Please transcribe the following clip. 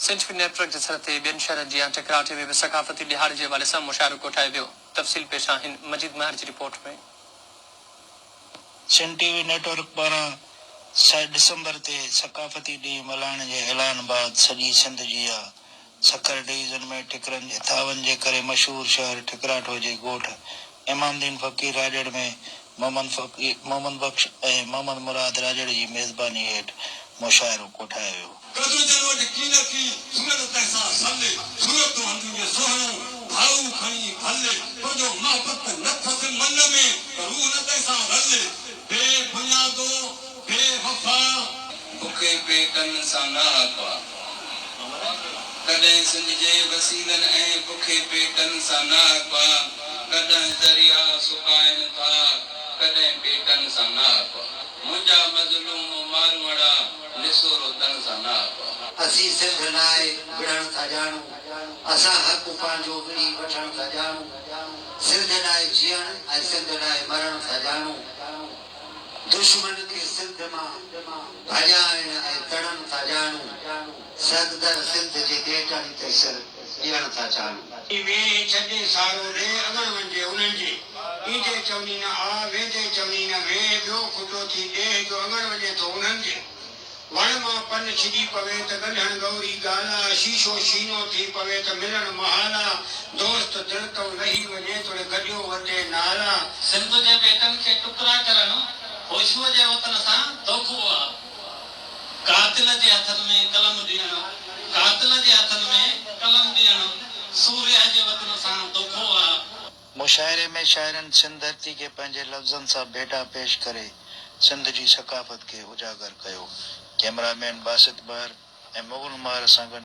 سنڌ ٽي V net work جي سر تي ٻين شهرن جيان ٺڪراٺي ۾ به ثقافتي ڏهاڙي جي حوالي سان مشاعرو ڪوٺايو ويو. تفصيل پيش آهن مجيد مهر جي report ۾. Sindh T V network پاران ڊسمبر تي ثقافتي ڏينهن ملهائڻ جي اعلان بعد سڄي سنڌ جيان سکر ڊويزن ۾ ٺڪرن جي ٿانون جي ڪري مشهور شهر ٺڪراٺو جي ڳوٺ امام دين فقير راڄڙ ۾ محمد فقير محمد بخش ۽ محمد مراد راڄڙ جي ميزباني هيٺ مشاعرو ڪوٺايو ويو. قدر جن وٽ ڪينڪي، صورت تنهن سان سل، صورت هنڌ جي سهڻو، ڀائو کڻي ڀل، پر جو محبت نه ٿس من ۾، ته روح نه تنهن سان رل، بي بنيادو، بي وفا. بکي پيٽن سان ناحق آ. ڪڏهن سنڌ جي وسيلن ۽ بکي پيٽن سان ناحق آ. ڪڏهن درياء سڪائن ٿا، ڪڏهن ٻيٽن سان ناحق آ. منهنجا مظلوم ماروئڙا، نسورو تن سان ناحق آ. اسين سنڌ لاء وڙهڻ ٿا ڄاڻون، اسان حق پنهنجو وڙهي وٺڻ ٿا ڄاڻون، سنڌ لاء جيئڻ ۽ سنڌ لاء مرڻ ٿا ڄاڻون. دشمن کي سنڌ مان ڀڄائڻ ۽ تڙڻ ٿا ڄاڻون، سردر سنڌ جي ٻيٽن تي سر ڏيڻ ٿا چاهيون. ويهه ڇڏي سارو ڏيهه اڳڻ وڃجي انهن جي، ايندي چوني نه آ، ويندي چوني نه ويهه، ٻيو کٽو ٿي ڏيهه جو اڱڻ وڃي ٿو انهن جي. وڻ مان پن ڇڄي پوي ته ڳنڍڻ ڳوري ڳالهه آ، شيشو شينو ٿي پوي ته ملڻ محال آ، دوست دل تئون لهي وڃي توڙي گڏيو وتي نال آ. سنڌ جي ٻيٽن کي ٽڪرا ڪرڻ هوشوء جي وطن سان دوکو آ. قاتل جي هٿن ۾ قلم ڏيڻ، قاتل جي هٿن ۾ قلم ڏيڻ سورهيه جي وطن سان دوکو آ. مشاعري ۾ شاعرن سنڌ ڌرتي کي پنهنجي لفظن سان ڀيٽا پيش ڪري سنڌ جي ثقافت کي اجاگر ڪيو. ڪئميرا مين باسط بحر ۽ مغل مهر سان گڏ.